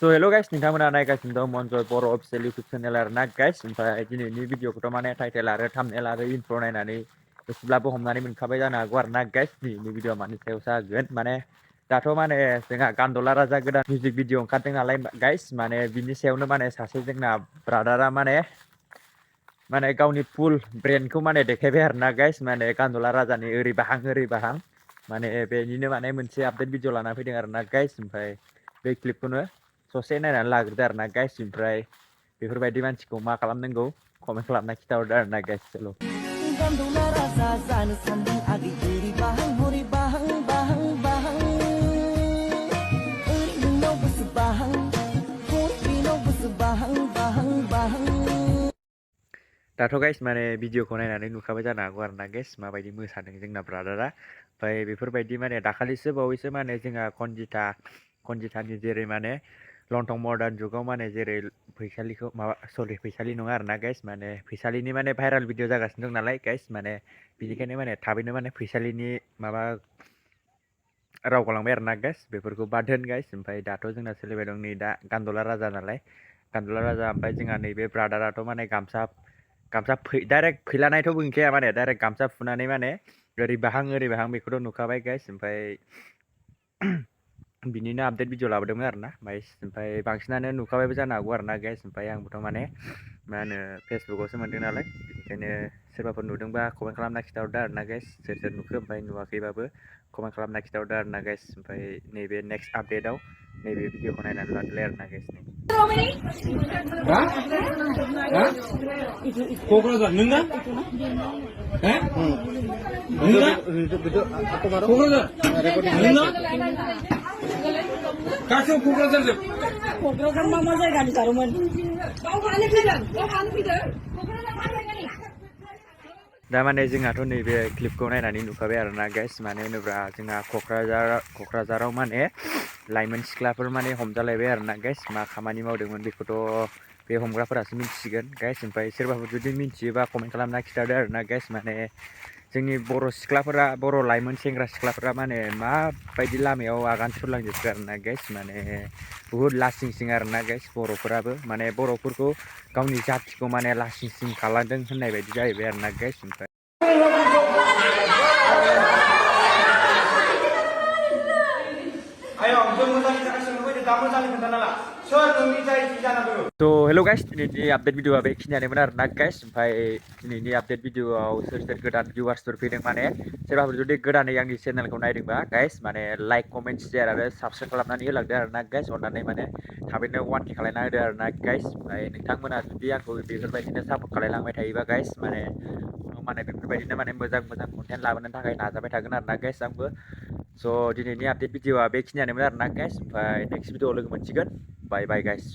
So hello guys, नोंथांमोना नायगासिनो दं मनजय बर' अफिसियेल इउटुब चेनेल आरोना गाइस। ओमफ्राय दिनैनि भिडिअखौथ' माने टाइटेल आरो थाम्बनेल आरो इन्ट्र नायनानै एसेब्लाबो हमनानै मोनखाबाय जानो हागौ आरोना गाइस। दिनैनि भिडिअआ मानि सायाव जागोन माने दाथ' माने जोंहा गान्दला राजा गोदान मिउजिक भिडिअ ओंखारदों नालाय गाइस, माने बिनि सायावनो माने सासे जोंना ब्रादारा माने गावनि फुल ब्रेन्डखौ माने देखायबाय आरोना गाइस। माने गान्दला राजानि ओरै बाहां माने बेनिनो माने मोनसे आपडेट भिडिअ लाना फैदों आरोना गाइस। ओमफ्राय बे क्लिपखौनो ससे नायनानै लाग्रोदो आरोना गाइस। ओमफ्राय बेफोरबायदि मानसिखौ मा खालामनांगौ कमेन्ट खालामना खिथाहरदो आरोना गाइस। चलो गान्दला राजा जानो सानदों आगै ओरै बाहां हरै बाहां ओरै नोंनाव गोसो बाहां हरै बेनाव गोसो बाहां दाथ' गाइस माने भिडिअखौ नायनानै नुखाबाय जानो हागौ आरोना गाइस माबायदि मोसादों जोंना ब्रादारा। ओमफ्राय बेफोरबायदि माने दाखालिसो बावैसो माने जोंहा कनजितानि जेरै माने लंथं मदार्न जुगाव माने जेरै फैसालिखौ फैसालि नङा आरोना गाइस, माने फैसालिनि माने भाइराल भिडिअ जागासिनो दं नालाय गाइस। माने बिनिखायनो माने थाबैनो माने फैसालिनि माबा राव गलांबाय आरोना गाइस, बेफोरखौ बाद होन गाइस। ओमफ्राय दाथ' जोंना सोलिबाय दं नै दा गान्दला राजा नालाय, गान्दला राजा। ओमफ्राय जोंहा नैबे ब्रादाराथ' माने गामसा डाइरेक्ट फैलानायथ' बुंखाया, माने डाइरेक्ट गामसा फुनानै माने ओरै बाहां बेखौथ' नुखाबाय गाइस। ओमफ्राय बिनिनो आपडेट भिडिअ लाबोदोंमोन आरोना गाइस। ओमफ्राय बांसिनानो नुखाबायबो जानो हागौ आरोना गाइस। ओमफ्राय आंबोथ' माने मा होनो फेसबुकावसो मोनदों नालाय, बेनिखायनो सोरबाफोर नुदोंबा कमेन्ट खालामना खिथाहरदो आरोना गाइस। सोर नुखो ओमफ्राय नुवाखैबाबो कमेन्ट खालामना खिथाहरदो आरोना गाइस। ओमफ्राय नैबे नेक्स्ट आपडेटआव नैबे भिडिअखौ नायनानै लादोलाय आरोना गाइस। क'क्राझार नोंना? गासैबो क'क्राझारजों। क'क्राझार मा जायगानि जारोमोन? दा माने जोंहाथ' नैबे क्लिपखौ नायनानै नुखाबाय आरोना गाइस। मानो होनोब्ला जोंहा क'क्राझाराव माने लाइमोन सिख्लाफोर माने हमजालायबाय आरोना गाइस। मा खामानि मावदोंमोन बेखौथ' बे हमग्राफोरासो मिथिसिगोन गाइस। ओमफ्राय सोरबाफोर जुदि मिथियोबा कमेन्ट खालामना खिथादो आरोना गाइस। माने जोंनि बर' सिख्लाफोरा, बर' लाइमोन सेंग्रा सिख्लाफोरा माने माबायदि लामायाव आगान सुरलांजोबखो आरोना गाइस। माने बुहुद लासिंसिं आरोना गाइस बर'फोराबो, माने बर'फोरखौ गावनि जाथिखौ माने लासिंसिं खालामदों होननाय बायदि जाहैबाय आरोना गाइस। ओमफ्राय थ' हेल' गाइस, दिनैनि आपडेट भिडिअआ बेखिनियानोमोन आरोना गाइस। ओमफ्राय दिनैनि आपडेट भिडिअआव सोर गोदान भिउवार्सफोर फैदों, माने सोरबाफोर जुदि गोदानै आंनि चेनेलखौ नायदोंबा गाइस माने लाइक कमेन्ट शेयार आरो साबस्क्राइब खालामनानै होलांदो आरोना गाइस। अननानै माने थाबैनो 1K खालायना होदो आरोना गाइस। ओमफ्राय नोंथांमोना जुदि आंखौ बेफोरबायदिनो सापर्ट खालायलांबाय थायोबा गाइस, माने माने बेफोरबायदिनो माने मोजां कन्टेन्ट लाबोनो थाखाय नाजाबाय थागोन आरोना गाइस आंबो। स' दिनैनि आपडेट भिडिअआ बेखिनियानोमोन आरोना गाइस। ओमफ्राय नेक्स्ट भिडिअआव लोगो मोनसिगोन। बाय बाय गाइस।